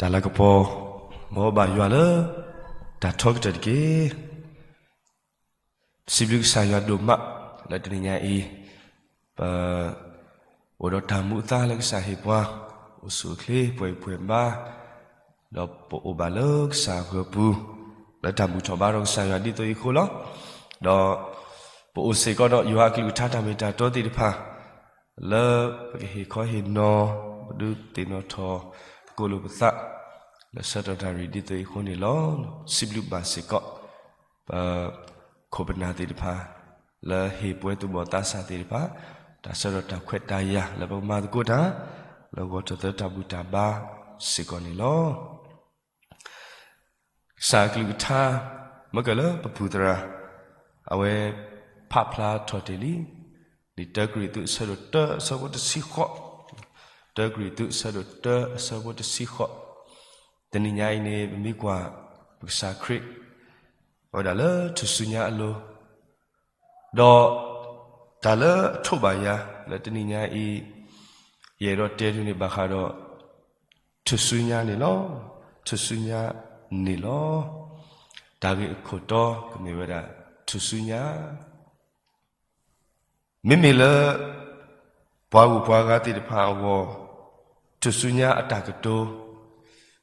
တၢ်လၤကပီၤ မ်ဘၣ်ယွၤလၢ တၢ်ထီကတၢၢ်တက့ၢ်. စံးဘျုးကစၢ်ယွၤဒိၣ်မး လၢတနံၤညါအံၤ ပ အိၣ်ဒီးတၢ်မူအသါလၢကစၢ်ဟ့ၣ်ပှၤ အိၣ်ဆူၣ်အိၣ်ချ့ ပှဲၤပှဲၤဘါ ဒီးပအိၣ်ဘၣ်လၢကစၢ်အပူၤ လၢတၢ်ဘူၣ်ထီၣ်ဘါထီၣ်ကစၢ်ယွၤဒ်သိးအံၤအဃိလီၤ. ဒီးပအိၣ်စ့ၢ်ကီးဒီးယွၤအကလုၢ်ကထါတၢ်မ့ၢ်တၢ်တီသ့ၣ်တဖၣ် လၢပကဟ့ၣ်ခီဟ့ၣ်နီၤ ပဒုးသ့ၣ်နီၣ်ထီၣ်သကိးလိာ်ပသး လၢဆၢကတီၢ်နၣ်ရံၣ်ဒ်သိးအံၤအဃိန့ၣ်လီၤ. စံးဘျုးဘၣ်စ့ၢ်ကီး ပ ခိၣ်ပနၢ်သ့ၣ်တဖၣ် လၢဟ့ၣ်ပှဲၤသူၣ်ဘီၣ်သးစၢ်သ့ၣ်တဖၣ် တၢ်ဆၢကတီၢ်တၢ်ခွဲးတၢ်ယာ်လၢပကမၤသကိးတၢ် လၢဂီၤထီၣ်သၢတၢ်ဘူၣ်တၢ်ဘါစ့ၢ်ကီးန့ၣ်လီၤ. ကစၢ်အကလုၢ်ကထါ မ့ၢ်ကဲလၢပပူၤသရၣ် အဝဲဖးဖျါထီၣ်တ့ၢ်လံ လံာ်တၢကရံၣ်သူးအဆၢဒိၣ်တၢအဆၢဖိတဆံဃိး, တၢကရံၣ်သူးအဆၢဒိၣ်တၢအဆၢဖိတဆံဃိး. တနံၤညါအံၤန့ၣ် ပမ့ၢ်ကွၢ် ပကစၢ်ခရံာ် အဝဲဒၣ်လၢထူၣ်စုညါအလိၤ ဒီးတၢ်လၢအထိးဘၣ်ယၤ လၢတနံၤညါအံၤ ယအဲၣ်ဒိးတဲဒုးန့ၣ်ဘၣ်ဃးဒီး ထူၣ်စုညါန့ၣ်လီၤ. ထူၣ်စုညါန့ၣ်လီၤ. တၢ်ဂ့ၢ်အခိၣ်တီကမ့ၢ်ဝဲဒၣ် ထူၣ်စုညါ မ့မ့ၢ်လၢ ပှၤဂုၤပှၤဂၤသ့ၣ်တဖၣ်အဂီၢ် ထူၣ်စုညါအတၢ်ကတိၤ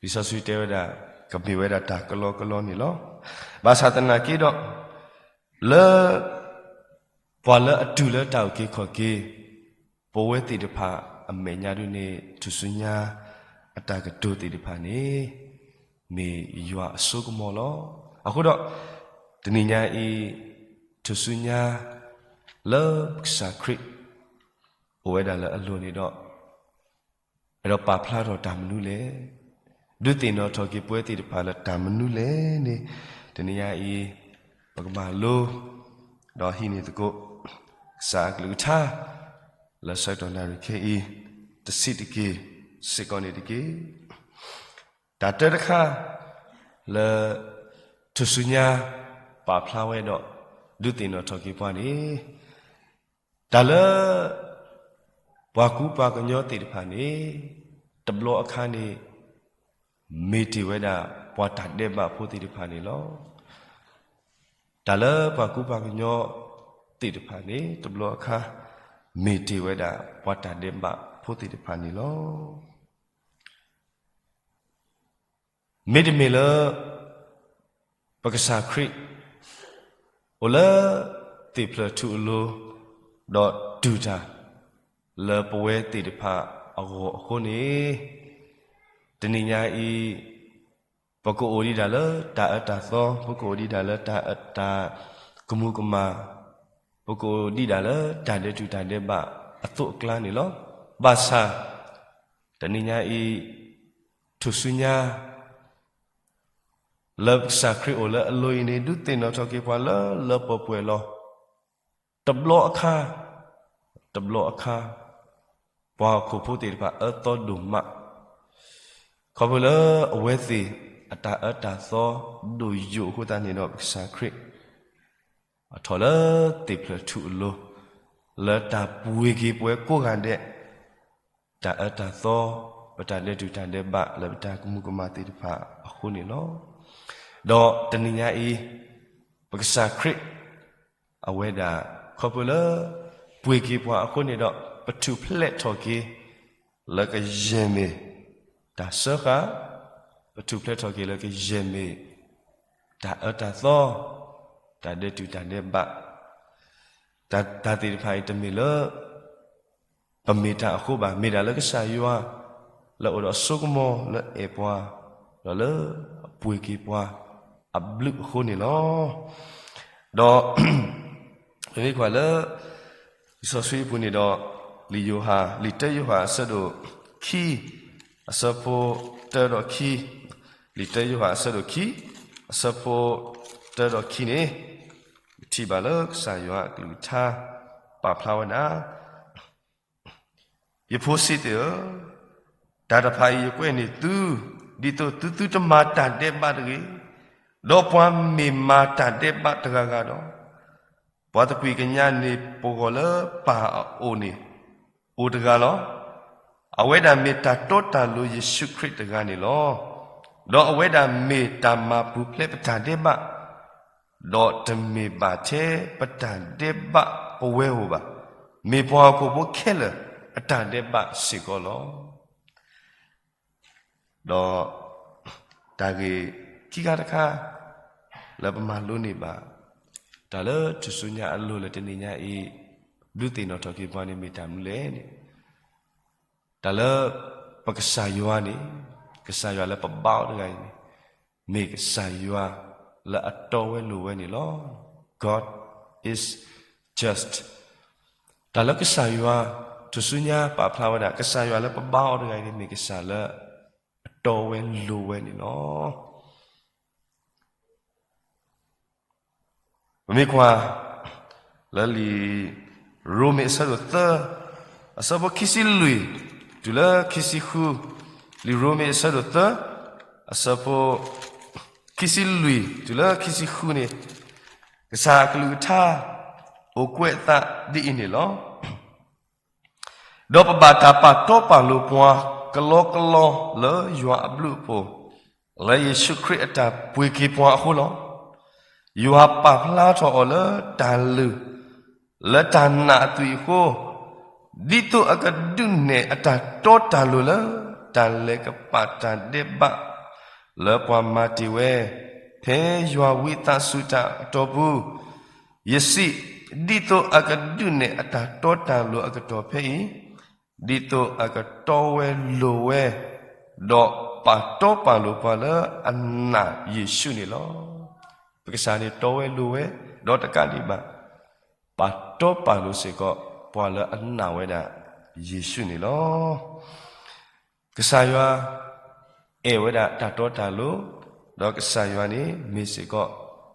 လံာ်စီဆှံတဲဝဲဒၣ် ကမ့ၢ်ဝဲဒၣ်တၢ်ကလီကလီန့ၣ်လီၤ. ဘၣ်ဆၣ်သနာ်က့ဒီး လၢ ပှၤလၢအတုၤလၢတၢ်အုၣ်က့ၤခီၣ်က့ၤ ပဝဲသ့ၣ်တဖၣ်အမဲာ်ညါဒုးန့ၣ် ထူၣ်စုညါအတၢ်ကတိၤသ့ၣ်တဖၣ်န့ၣ် မ့ၢ်ယွၤအစိကမီၤလီၤ. အဃိဒီး တနံၤညါအံၤ ထူၣ်စုညါ လၢပကစၢ်ခရံာ် အိၣ်ဝဲဒၣ်လၢအလိၤန့ၣ်ဒီး အဲၣ်ဒိးပာ်ဖျါထီၣ်တၢ်မနုၤလဲၣ်. ဒုးသ့ၣ်နီၣ်ထီၣ်က့ၤပဝဲသ့ၣ်တဖၣ်လၢတၢ်မနုၤလဲၣ်န့ၣ် တနံၤညါအံၤ ပကမၤလိ ဒီးဟံးန့ၢ်သကိး ကစၢ်အကလုၢ်ကထါ လၢဆၢကတီၢ်နၣ်ရံၣ်ခဲအံၤ တဆံးတက့ၢ် စ့ၢ်ကီးန့ၣ်တက့ၢ်. တၢ်တၢတခါ လၢ ထူၣ်စုညါ ပာ်ဖျါဝဲဒီး ဒုးသ့ၣ်နီၣ်ထီၣ်က့ၤပှၤန့ၣ် တၢ်လၢ ပှၤကူပှၤကညီသ့ၣ်တဖၣ်န့ၣ် တဘျီအခါန့ၣ် မ့ၢ်တ့ၢ်ဝဲဒၣ် ပှၤတၢ်ဒဲးဘးဖိသ့ၣ်တဖၣ်န့ၣ်လီၤ. တၢ်လၢပှၤကူပှၤကညီသ့ၣ်တဖၣ်န့ၣ် တဘျီအခါ မ့ၢ်တ့ၢ်ဝဲဒၣ် ပှၤတၢ်ဒဲးဘးဖိသ့ၣ်တဖၣ်န့ၣ်လီၤ. မ့တမ့ၢ်လၢ ပကစၢ်ခရံာ် အိၣ်လၢ သ့ၣ်ဖျၢၣ်ထူၣ်အလိၤ ဒီးတူၢ်တၢ် လၢပဝဲသ့ၣ်တဖၣ်အဂီၢ်အဃိန့ၣ် တနံၤညါအံၤ ပကအိၣ်ဒံးဒၣ်လၢတၢ်အၢတၢ်သီ, ပကအိၣ်ဒံးဒၣ်လၢတၢ်အၢတၢ်ကမူၤကမၣ်, ပကအိၣ်ဒံးဒၣ်လၢတၢ်ဒဲးတူၢ်တၢ်ဒဲးဘးအသိးအကျါန့ၣ်လီၤ. ဘၣ်ဆၣ် တနံၤညါအံၤ ထူၣ်စုညါ လၢပကစၢ်ခရံာ်အိၣ်လၢအလိၤအံၤန့ၣ် ဒုးသ့ၣ်နီၣ်ထီၣ်က့ၤပှၤလၢလၢပှဲၤပှဲၤလီၤ. တဘျီအခါ, တဘျီအခါ, ပှၤဟီၣ်ခိၣ်ဖိသ့ၣ်တဖၣ်အၢသီဒိၣ်မး, ခီဖျိလၢအဝဲသ့ၣ်အတၢ်အၢတၢ်သီဒိၣ်ယိာ်အဃိသတးန့ၣ်ဒီး ပကစၢ်ခရံာ် အထီၣ်လၢသ့ၣ်ဖျၢၣ်ထူၣ်အလိၤ, လၢတၢ်ပှ့ၤက့ၤပဝဲကိးဂၤဒဲး တၢ်အၢတၢ်သီ, ပတၢ်ဒဲးတူၢ်တၢ်ဒဲးဘး လၢပတၢ်ကမူၤကမၣ်သ့ၣ်တဖၣ်အဃိန့ၣ်လီၤ. ဒီးတနံၤညါအံၤ ပကစၢ်ခရံာ် အဝဲဒၣ် ခီဖျိလၢ ပှ့ၤက့ၤပှၤအဃိန့ၣ်ဒီး ပထူၣ်ဖျဲးထီၣ်က့ၤ လၢကယဲၢ်မ့ၢ် တၢ်စၢဃာ်, ပထူၣ်ဖျဲးထီၣ်က့ၤလၢကယဲၢ်မ့ၢ် တၢ်အၢတၢ်သီ, တၢ်ဒဲးတူၢ်တၢ်ဒဲးဘး, တၢ် တၢ်သ့ၣ်တဖၣ်အံၤတမ့ၢ်လၢ ပမ့ၢ်တၢ်အဃိဘၣ်, မ့ၢ်ဒၣ်လၢကစၢ်ယွၤ လၢအိၣ်ဒီးအစိကမီၤလၢအဲၣ်ပှၤ, ဒီးလၢအပှ့ၤက့ၤပှၤအဘျုးအဃိန့ၣ်လီၤ. ဒီး ပမ့ၢ်ကွၢ်လၢ လံာ်စီဆှံအပူၤန့ၣ်ဒီး လံာ်ယိၤဟၣ်, လံာ်တၢယိၤဟၣ်အဆၢဒိၣ်ခံ, အဆၢဖိတၢဒီးခံ, လံာ်တၢယိၤဟၣ်အဆၢဒိၣ်ခံ, အဆၢဖိတၢဒီးခံန့ၣ် ပထံၣ်ဘၣ်လၢကစၢ်ယွၤအကလုၢ်ကထါ ပာ်ဖျါဝဲဒၣ် ယဖိစံးသ့ၣ်ဧၢ, တၢ်တဖၣ်အံၤယကွဲးန့ၢ်သု, ဒ်သိးသုသုတမၤတၢ်ဒဲးဘးတဂ့ၤ. ဒီးပှၤမ့ၢ်မၤတၢ်ဒဲးဘးတဂၤဂၤဒီး, ပှၤသကွံၢ်ကညးန့ၢ်ပဂီၢ်လၢပၢ်အအိၣ်န့ၣ် အိၣ်တဂၤလီၤ. အဝဲဒၣ်မ့ၢ်တၢ်တီတၢ်လိၤယ့ၣ်ၡူးခရံာ်တဂၤန့ၣ်လီၤ. ဒီးအဝဲဒၣ်မ့ၢ်တၢ်မၤပူၤဖျဲးပတၢ်ဒဲးဘး, ဒီးတမ့ၢ်ဘၣ်ထဲပတၢ်ဒဲးဘးပဝဲဧိၤဘၣ်, မ့ၢ်ပှၤဟီၣ်ခိၣ်ဖိခဲလၢာ်အတၢ်ဒဲးဘးစ့ၢ်ကီးလီၤ. ဒီးတၢ်ဂ့ၢ်ခံခါတခါ လၢပမၤလိန့ၢ်ဘၣ် တၢ်လၢထူၣ်စုညါအလိၤလၢတနံၤညါအံၤ ဒုးသ့ၣ်နီၣ်ထီၣ်က့ၤပှၤန့ၣ်မ့ၢ်တၢ်မနုၤလဲၣ်န့ၣ်, တၢ်လၢပကစၢ်ယွၤန့ၣ်, ကစၢ်ယွၤလၢပဘါအီၤတဂၤအံၤန့ၣ်, မ့ၢ်ကစၢ်ယွၤလၢအတီဝဲလိၤဝဲန့ၣ်လီၤ. God is just. တၢ်လၢကစၢ်ယွၤ ထူၣ်စုညါပာ်ဖျါဝဲဒၣ် ကစၢ်ယွၤလၢပဘါအီၤတဂၤအံၤန့ၣ် မ့ၢ်ကစၢ်လၢအတီဝဲလိၤဝဲန့ၣ်လီၤ. ပမ့ၢ်ကွၢ် လၢလံာ်ရိမ့ၤအဆၢဒိၣ်သၢ အဆၢဖိခံဆံလွံၢ် တုၤလၢခံဆံဃု, လံာ်ရိမ့ၤအဆၢဒိၣ်သၢ အဆၢဖိ ခံဆံလွံၢ် တုၤလၢခံဆံဃုန့ၣ်, ကစၢ်အကလုၢ်ကထါ အိၣ်ကွဲးအသးဒ်အံၤန့ၣ်လီၤ. ဒီးပဘၣ်တၢ်ပာ်တီပာ်လိၤပှၤကလီကလီလၢယွၤအဘျုးအဖှိၣ်, လၢယ့ၣ်ၡူးခရံာ်အတၢ်ပှ့ၤက့ၤပှၤအဃိလီၤ. ယွၤပာ်ဖျါထီၣ်အီၤလၢတၢ်လုၢ် လၢတၢ်နာ်အသွံၣ်အဃိ, ဒ်သိးအကဒုးနဲၣ်အတၢ်တီတၢ်လိၤလၢ တၢ်လဲၤကပာ်တၢ်ဒဲးဘး လၢပှၤမၤတ့ၢ်ဝဲ ဖဲယွၤဝံသးစူၤတၢ်အတီၢ်ပူၤ, ယစံး, ဒ်သိးအကဒုးနဲၣ်အတၢ်တီတၢ်လိၤအကတီၢ်ဖဲအံၤ, ဒ်သိးအကတီဝဲလိၤဝဲ, ဒီးပာ်တီပာ်လိၤပှၤလၢအနာ်ယ့ၣ်ၡူးန့ၣ်လီၤ. ပကစၢ်န့ၣ်တီဝဲလိၤဝဲ, ဒီးတကးဒံးဘၣ် ပာ်တီပာ်လိၤစ့ၢ်ကီး ပှၤလၢအနာ်ဝဲဒၣ်ယ့ၣ်ၡူးန့ၣ်လီၤ. ကစၢ်ယွၤ အဲၣ်ဝဲဒၣ်တၢ်တီတၢ်လိၤ, ဒီးကစၢ်ယွၤန့ၣ် မ့ၢ်စ့ၢ်ကီး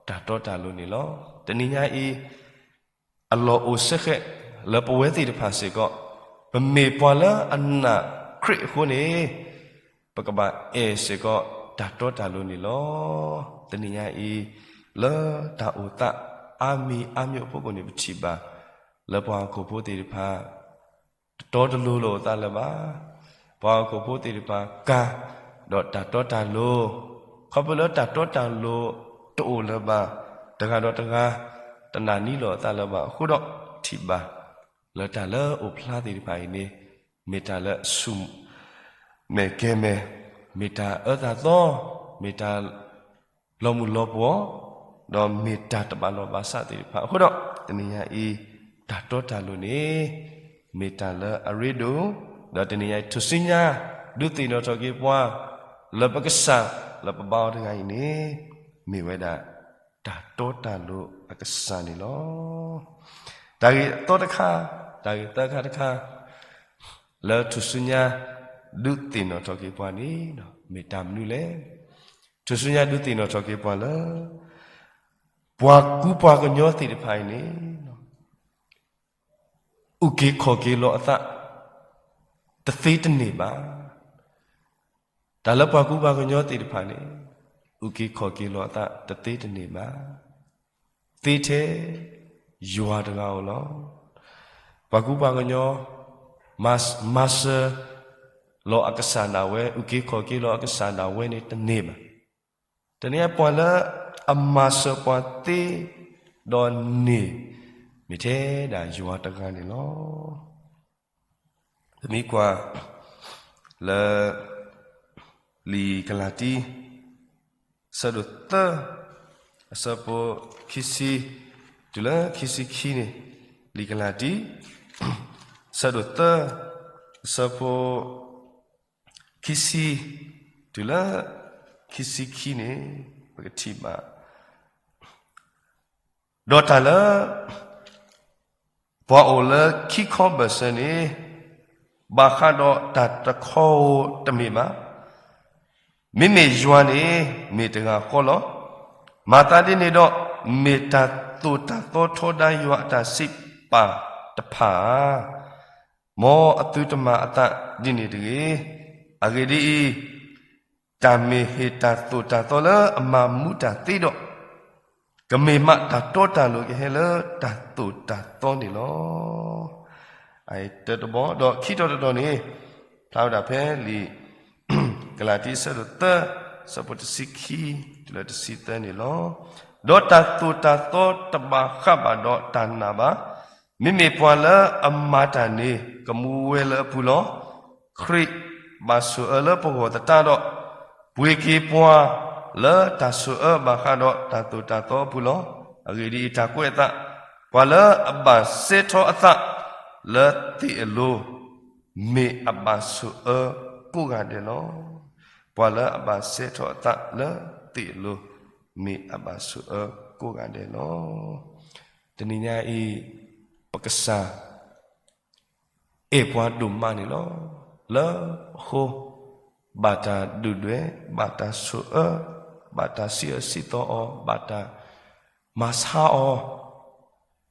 တၢ်တီတၢ်လိၤန့ၣ်လီၤ. တနံၤညါအံၤ အလီၢ်အိၣ်ဆၢဃဲးလၢပဝဲသ့ၣ်တဖၣ်စ့ၢ်ကီး, ပမ့ၢ်ပှၤလၢအနာ်ခရံာ်အဃိန့ၣ်, ပကဘၣ်အဲၣ်စ့ၢ်ကီးတၢ်တီတၢ်လိၤန့ၣ်လီၤ. တနံၤညါအံၤ လၢတၢ်အိၣ်သးအါမံၤအါမံၤအဖီခိၣ်န့ၣ် ပထံၣ်ဘၣ် လၢပှၤဟီၣ်ခိၣ်ဖိသ့ၣ်တဖၣ် တတီတလိၤလိာ်အသးလၢၤဘၣ်. ပှၤဟီၣ်ခိၣ်ဖိသ့ၣ်တဖၣ်ကၤ ဒီးတၢ်တီတၢ်လိၤ, ခီဖျိလၢတၢ်တီတၢ်လိၤတအိၣ်လၢၤဘၣ်, တဂၤဒီးတဂၤ တနာ်န့ၢ်လိာ်အသးလၢၤဘၣ်အဃိဒီး ထံၣ်ဘၣ် လၢတၢ်လၢအိၣ်ဖျါသ့ၣ်တဖၣ်အံၤန့ၣ် မ့ၢ်တၢ်လၢဆူၣ်မဲာ်ကဲၤမဲာ်, မ့ၢ်တၢ်အၢသးသီ, မ့ၢ်တၢ်လီၤမုၢ်လီၤပှီၢ်, ဒီးမ့ၢ်တၢ်တဘၣ်လီၢ်ဘၣ်စးသ့ၣ်တဖၣ်အဃိဒီး တနံၤညါအံၤ တၢ်တီတၢ်လိၤန့ၣ် မ့ၢ်တၢ်လၢအရ့ဒိၣ်, ဒီးတနံၤညါအံၤ ထူၣ်စုညါ ဒုးသ့ၣ်နီၣ်ထီၣ်က့ၤပှၤ လၢပကစၢ်လၢပဘါအီၤတဂၤအံၤန့ၣ် မ့ၢ်ဝဲဒၣ် တၢ်တီတၢ်လိၤအကစၢ်န့ၣ်လီၤ. တၢ်ဂ့ၢ်အသီတခါ, တၢ်ဂ့ၢ်သၢခါတခါ လၢထူၣ်စုညါ ဒုးသ့ၣ်နီၣ်ထီၣ်က့ၤပှၤန့ၣ် မ့ၢ်တၢ်မနုၤလဲၣ်. ထူၣ်စုညါဒုးသ့ၣ်နီၣ်ထီၣ်က့ၤပှၤလၢ ပှၤကူပှၤကညီသ့ၣ်တဖၣ်အံၤန့ၣ် အုၣ်က့ၤခီၣ်က့ၤလီၤအသး တသ့တန့ၢ်ဘၣ်. တၢ်လၢပှၤကူပှၤကညီသ့ၣ်တဖၣ်န့ၣ် အုၣ်က့ၤခီၣ်က့ၤလီၤအသးတသ့တန့ၢ်ဘၣ်. သ့ထဲယွၤတဂၤဧိၤလီၤ. ပှၤကူပှၤကညီ မၤစၢၤလီၤအကစၢ်ဒၣ်ဝဲ, အုၣ်က့ၤခီၣ်က့ၤလီၤအကစၢ်ဒၣ်ဝဲန့ၣ်တန့ၢ်ဘၣ်. တနံၤအံၤပှၤလၢအမၤစၢၤပှၤသ့ဒီးန့ၢ် မ့ၢ်ထဲဒၣ်ယွၤတဂၤန့ၣ်လီၤ. ပမ့ၢ်ကွၢ်လၢလံာ်ကလၤတံ အဆၢဒိၣ်သၢ အဆၢဖိခံဆံ တုၤလၢခံဆံခံန့ၣ်, လံာ်ကလၤတံ အဆၢဒိၣ်သၢ အဆၢဖိ ခံဆံ တုၤလၢ ခံဆံခံန့ၣ် ပကထံၣ်ဘၣ် ဒီးတၢ်လၢ ပှၤအိၣ်လၢခံခီဘၢၣ်စၢၤန့ၣ် ဘၣ်ဃးဒီးတၢ်တခီဧိၤတမ့ၢ်ဘၣ်. မ့မ့ၢ်ယွၤန့ၣ် မ့ၢ်တဂၤဃီလီၤ. မၤသးဒ်န့ၣ်ဒီး မ့ၢ်တၢ်သိၣ်တၢ်သီထီဒါယွၤအတၢ်စံးပာ်တဖၣ်ဧါ. မ်အသုတမၤအသးဒ်န့ၣ်တဂ့ၤ. အဂ့ၢ်ဒ်အံၤ, တၢ်မ့ၢ်ဟ့ၣ်တၢ်သိၣ်တၢ်သီလၢအမၤမူတၢ်သ့ဒီး, ကမ့ၢ်မးတၢ်တီတၢ်လိၤကဟဲလၢတၢ်သိၣ်တၢ်သီန့ၣ်လီၤ. အတၢတဘီ, ဒီးခံတီၤတတီၤန့ၣ်, ဖျါဝဲဒၣ်ဖဲလံာ် ကလၤတံ အဆၢဒိၣ်သၢ အဆၢဖိတဆံခံ တုၤလၢတဆံသၢန့ၣ်လီၤ. ဒီးတၢ်သိၣ်တၢ်သီတဘၣ်ဃးဘၣ်ဒီးတၢ်နာ်ဘၣ်. မ့မ့ၢ်ပှၤလၢအမၤတၢ်န့ၣ် ကမူဝဲလၢအပူၤလီၤ. ခရံာ်ဘၣ်ဆိၣ်အၢလၢပဂီၢ်သတးဒီး, ပှ့ၤက့ၤပှၤလၢတၢ်ဆိၣ်အၢဘၣ်ဃးဒီးတၢ်သိၣ်တၢ်သီအပူၤလီၤ. အဂ့ၢ်ဒ်အံၤ, တၢ်ကွဲးအသး, ပှၤလၢအဘၣ်စဲထီအသးလၢသ့ၣ်အလိၤ, မ့ၢ်အဘၣ်ဆိၣ်အၢကိးဂၤဒဲးလီၤ. ပှၤလၢအဘၣ်စဲထီအသးလၢသ့ၣ်အလိၤ, မ့ၢ်အဘၣ်ဆိၣ်အၢကိးဂၤဒဲးလီၤ. တနံၤညါအံၤ, ပကစၢ် အဲၣ်ပှၤဒိၣ်မးန့ၣ်လီၤ. လၢအဃိ, ဘၣ်တၢ်ဒုၣ်ဒွဲၣ်, ဘၣ်တၢ်ဆိၣ်အၢ, ဘၣ်တၢ်စံးအၢစံးသီအီၤ, ဘၣ်တၢ်မၤဆါအီၤ,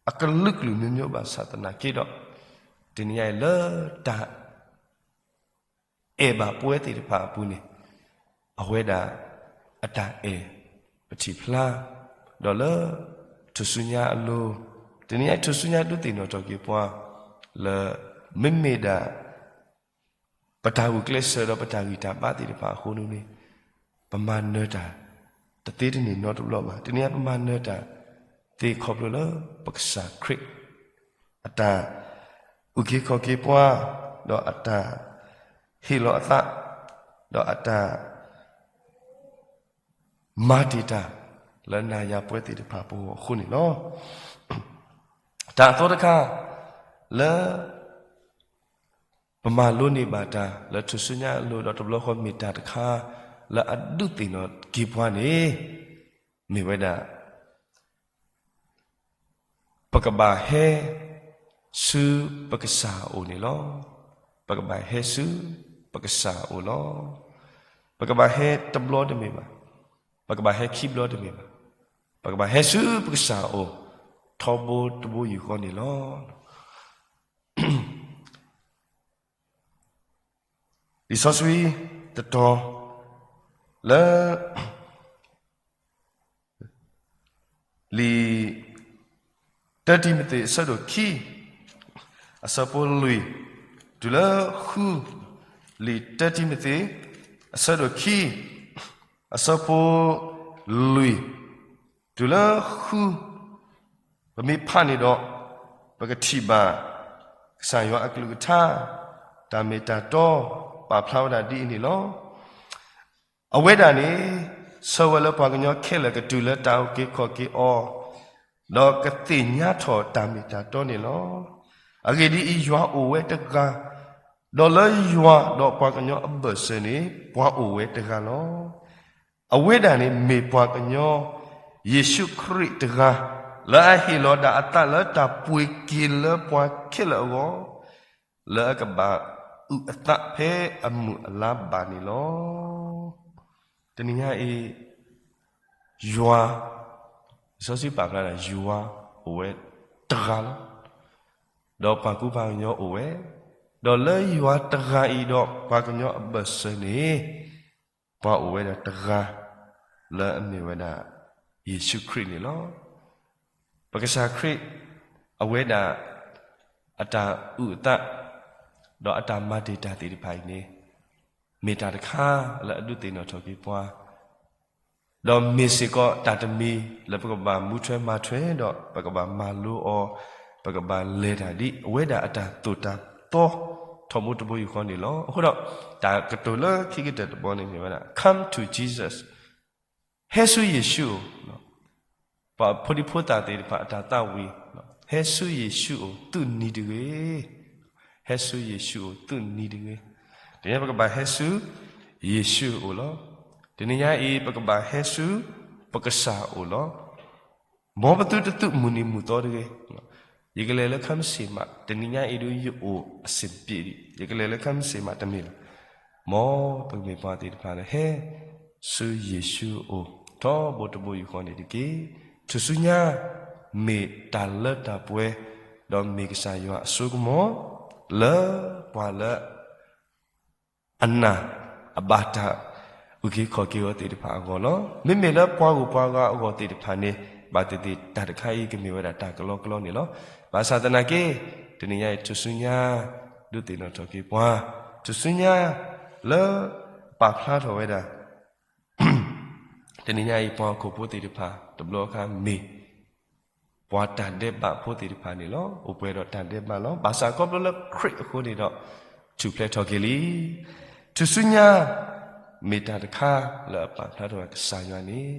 အကလုာ်ကလုာ်မ့ၢ်မ့ၢ်ဘၣ်ဆၣ်သနာ်က့ဒီး, တနံၤညါအံၤလၢတၢ် အဲၣ်ဘၣ်ပဝဲသ့ၣ်တဖၣ်အပူၤန့ၣ်, အဝဲဒၣ်အတၢ်အဲၣ်ပထံၣ်ဖျါ, ဒီးလၢထူၣ်စုညါအလိၤ, တနံၤညါအံၤထူၣ်စုညါဒုးသ့ၣ်နီၣ်ထီၣ်က့ၤပှၤ, လၢမ့မ့ၢ်ဒၣ် ပတၢ်ဂုာ်ကျဲးစၢးဒီးပတၢ်ဂံၢ်တၢ်ဘါသ့ၣ်တဖၣ်အဃိန့ၣ်, ပမၤနၢၤတၢ်တသ့တန့ၢ်နီတဘျီဘၣ်. တနံၤညါပမၤနၢၤတၢ်သ့ခီဖျိလၢပကစၢ်ခရံာ် အတၢ်အုၣ်က့ၤခီၣ်က့ၤပှၤ, ဒီးအတၢ်ဟ့ၣ်လီၤအသး, ဒီးအတၢ်မၤတ့ၢ်တၢ်လၢနၤယၤပဝဲသ့ၣ်တဖၣ်အဂီၢ်အဃိန့ၣ်လီၤ. တၢ်အသီတခါ လၢပမၤလိန့ၢ်ဘၣ်တၢ်လၢထူၣ်စုညါအလိၤဒီးတဘျီဃီမ့ၢ်တၢ်တခါ လၢအဒုးသ့ၣ်နီၣ်က့ၤပှၤန့ၣ် မ့ၢ်ဝဲဒၣ် ပကဘၣ်ဟဲဆူပကစၢ်အအိၣ်န့ၣ်လီၤ. ပကဘၣ်ဟဲဆူပကစၢ်အအိၣ်လီၤ. ပကဘၣ်ဟဲတဘျီတမ့ၢ်ဘၣ်. ပကဘၣ်ဟဲခံဘျီတမ့ၢ်ဘၣ်. ပကဘၣ်ဟဲဆူပကစၢ်အအိၣ် ထီဘိတဘိယူၢ်ဃီန့ၣ်လီၤ. လံာ်စီဆှံတတီၤ လၢ လံာ်တံၤမသ့း အဆၢဒိၣ်ခံ အဆၢဖိလွံၢ် တုၤလၢဃု, လံာ်တံၤမသ့း အဆၢဒိၣ်ခံ အဆၢဖိလွံၢ် တုၤလၢဃု, ပမ့ၢ်ဖးန့ၣ်ဒီး ပကထံၣ်ဘၣ် ကစၢ်ယွၤအကလုၢ်ကထါ တၢ်မ့ၢ်တၢ်တီ ပာ်ဖျါဝဲဒၣ်ဒ်အံၤန့ၣ်လီၤ. အဝဲဒၣ်န့ၣ် ဆၢဝဲလၢပှၤကညီခဲလၢာ်ကတုၤလၢတၢ်အုၣ်က့ၤခီၣ်က့ၤအီၤ, ဒီးကသ့ၣ်ညါထီၣ်တၢ်မ့ၢ်တၢ်တီန့ၣ်လီၤ. အဂ့ၢ်ဒ်အံၤ, ယွၤအိၣ်ဝဲတဂၤ, ဒီးလၢယွၤဒီးပှၤကညီအဘၢၣ်စၢၤန့ၣ် ပှၤအိၣ်ဝဲတဂၤလီၤ. အဝဲဒၣ်န့ၣ်မ့ၢ်ပှၤကညီ ယ့ၣ်ၡူးခရံာ်တဂၤ လၢအဟ့ၣ်လီၤဒၣ်အသးလၢတၢ်ပှ့ၤက့ၤလၢပှၤခဲလၢာ်အဂီၢ်, လၢအကဘၣ်အုၣ်အသးဖဲအမုၢ်အလါဘၣ်န့ၣ်လီၤ. တနံၤညါအံၤ ယွၤ, လံာ်စီဆှံပာ်ဖျါဒၣ် ယွၤအိၣ်ဝဲတဂၤလီၤ. ဒီးပှၤကူပှၤကညီအိၣ်ဝဲ, ဒီးလၢယွၤတဂၤအံၤဒီးပှၤကညီအဘၢၣ်စၢၤန့ၣ် ပှၤအိၣ်ဝဲဒၣ်တဂၤ လၢအမ့ၢ်ဝဲဒၣ် ယ့ၣ်ၡူးခရံာ်န့ၣ်လီၤ. ပကစၢ်ခရံာ် အဝဲဒၣ် အတၢ်အုၣ်အသး ဒီးအတၢ်မၤတ့ၢ်တၢ်သ့ၣ်တဖၣ်အံၤန့ၣ် မ့ၢ်တၢ်တခါလၢအဒုးသ့ၣ်နီၣ်ထီၣ်က့ၤပှၤ, ဒီးမ့ၢ်စ့ၢ်ကီးတၢ်တမံၤလၢပကဘၣ်မူထွဲမၤထွဲဒီး ပကဘၣ်မၤလိအီၤ, ပကဘၣ်လဲၤတၢ်ဒ်အဝဲဒၣ်အတၢ်သိၣ်တၢ်သီ ထီဘိတဘိယူၢ်ဃီန့ၣ်လီၤ. အဃိဒီး တၢ်ကတိၤလၢခံကတၢၢ်တဘီန့ၣ်မ့ၢ်ဝဲဒၣ် Come to Jesus, ဟဲဆူယ့ၣ်ၡူးအအိၣ်, ပှၤဖိဒံဖိသၣ်သ့ၣ်တဖၣ်အတၢ်သးဝံၣ်, ဟဲဆူယ့ၣ်ၡူးအအိၣ်သုနံၤတဂ့ၤ, ဟဲဆူယ့ၣ်ၡူးအအိၣ်သုနံၤတဂ့ၤ. တနံၤညါပကဘၣ်ဟဲဆူယ့ၣ်ၡူးအအိၣ်လီၤ. တနံၤညါအံၤ ပကဘၣ်ဟဲဆူပကစၢ်အအိၣ်လီၤ. မ်ပသုတသုးမုၢ်နံၤမုၢ်သီတဂ့ၤ. ယကလဲၤလၢ ခမ်းစ့မး, တနံၤညါအံၤဒုးယအိၣ်အဆင်ပြေဒံး, ယကလဲၤလၢခမ်းစ့မးတမ့ၢ်ဘၣ်. မ်ပကမ့ၢ်ပှၤသ့ၣ်တဖၣ်လၢဟဲဆူယ့ၣ်ၡူးအအိၣ် ထီဘိတဘိယူၢ်ဃီန့ၣ်တက့ၢ်. ထူၣ်စုညါ မ့ၢ်တၢ်လၢတၢ်ပှဲၤ, ဒီးမ့ၢ်ကစၢ်ယွၤအစိကမီၤ လၢပှၤလၢ အနာ်အဘၣ်တၢ်အုၣ်က့ၤခီၣ်က့ၤအီၤသ့ၣ်တဖၣ်အဂီၢ်လီၤ. မ့မ့ၢ်လၢပှၤဂုၤပှၤဂၤအဂီၢ်သ့ၣ်တဖၣ်န့ၣ် ဘၣ်သ့ၣ်သ့ၣ်တၢ်တခါအံၤကမ့ၢ်ဝဲဒၣ်တၢ်ကလီကလီန့ၣ်လီၤ. ဘၣ်ဆၣ်သနာ်က့ တနံၤညါအံၤထူၣ်စုညါ ဒုးသ့ၣ်နီၣ်ထီၣ်က့ၤပှၤ ထူၣ်စုညါလၢပာ်ဖျါထီၣ်ဝဲဒၣ် တနံၤညါအံၤ ပှၤဟီၣ်ခိၣ်ဖိသ့ၣ်တဖၣ် တဘျီအခါမ့ၢ် ပှၤတၢ်ဒဲးဘးဖိသ့ၣ်တဖၣ်န့ၣ်လီၤ. အိၣ်ပှဲၤဒီးတၢ်ဒဲးဘးလီၤ. ဘၣ်ဆၣ်ခီဖျိလၢခရံာ်အဃိန့ၣ်ဒီး ထူၣ်ဖျဲးထီၣ်က့ၤလံ. ထူၣ်စုညါ မ့ၢ်တၢ်တခါလၢအပာ်ဖျါထီၣ်ဝဲကစၢ်ယွၤန့ၣ်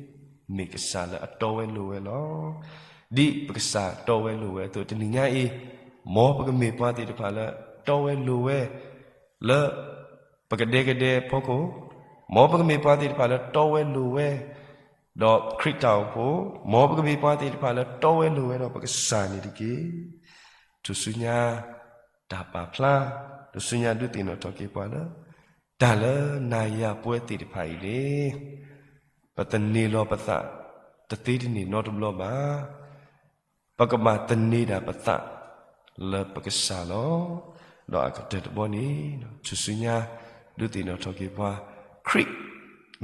မ့ၢ်ကစၢ်လၢအတီဝဲလိၤဝဲလီၤ. ဒ်ပကစၢ်တီဝဲလိၤဝဲအသိး တနံၤညါအံၤ မ်ပကမ့ၢ်ပှၤသ့ၣ်တဖၣ်လၢတီဝဲလိၤဝဲ လၢ ပကဒဲကဒဲအဖီခိၣ်, မ်ပကမ့ၢ်ပှၤသ့ၣ်တဖၣ်လၢတီဝဲလိၤဝဲ ဒီးခရံာ်တၢ်အိၣ်ဖှိၣ်, မ်ပကမ့ၢ်ပှၤသ့ၣ်တဖၣ်လၢတီဝဲလိၤဝဲဒီးပကစၢ်န့ၣ်တက့ၢ်. ထူၣ်စုညါ တၢ်ပာ်ဖျါ, ထူၣ်စုညါဒုးသ့ၣ်နီၣ်ထီၣ်က့ၤပှၤလၢ တၢ်လၢနၤယၤပဝဲသ့ၣ်တဖၣ်အံၤန့ၣ် ပသန့ၤလီၤပသး တသ့တန့ၢ်နီတဘျီဘၣ်. ပကဘၣ်သန့ၤဒၣ်ပသးလၢပကစၢ်လီၤ. ဒီးအကတၢၢ်တဘီန့ၣ် ထူၣ်စုညါဒုးသ့ၣ်နီၣ်ထီၣ်က့ၤပှၤ ခရံာ်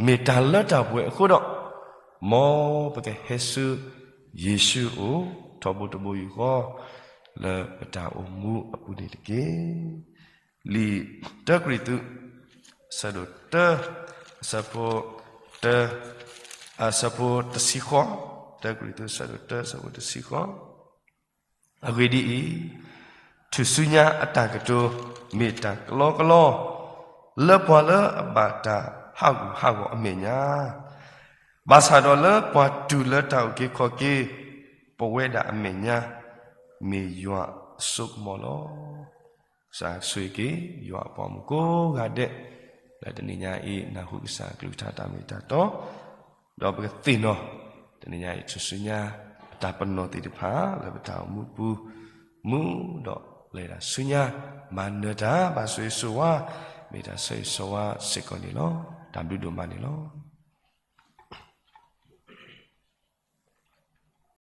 မ့ၢ်တၢ်လၢတၢ်ပှဲၤအဃိဒီး မ်ပကဟဲဆူယ့ၣ်ၡူးအအိၣ် ထီဘိတဘိယူၢ်ဃီ လၢပတၢ်အိၣ်မူအပူၤန့ၣ်တက့ၢ်. လံာ်တၢကရံၣ်သူး အဆၢဒိၣ်တၢ အဆၢဖိတၢ အဆၢဖိတဆံဃီ, တၢကရံၣ်သူး အဆၢဒိၣ်တၢ အဆၢဖိတဆံဃီ. အဂ့ၢ်ဒ်အံၤ, ထူၣ်စုညါအတၢ်ကတိၤ မ့ၢ်တၢ်ကလီကလီ လၢပှၤလၢအဘၣ်တၢ်ဟးဂူာ်ဟးဂီၤအမဲာ်ညါ, ဘၣ်ဆၣ်ဒီးလၢပှၤတူၢ်လၢတၢ်အုၣ်က့ၤခီၣ်က့ၤ ပဝဲဒၣ်အမဲာ်ညါ မ့ၢ်ယွၤအစိကမီၤလီၤ. ကစၢ်ဆိၣ်ဂ့ၤက့ၤ ယွၤအပှၤမုၣ်ကိးဂၤဒဲး လၢတနံၤညါအံၤ နၢ်ဟူကစၢ်အကလုၢ်ကထါတၢ်မ့ၢ်တၢ်တီ, ဒီးပကသ့ၣ်နီၣ် တနံၤညါအံၤ ထူၣ်စုညါ အတၢ်ပနီၣ်သ့ၣ်တဖၣ် လၢပတၢ်အိၣ်မူပူၤ မူဒီးလဲၤဒၣ်ဆူညါ မၤနၢၤတၢ် ဘၣ်ဆိၣ်ဂ့ၤဆိၣ်ဝါ မ့ၢ်တၢ်ဆိၣ်ဂ့ၤဆိၣ်ဝါစ့ၢ်ကီးန့ၣ်လီၤ. တၢ်ဘျုးဒိၣ်မးန့ၣ်လီၤ.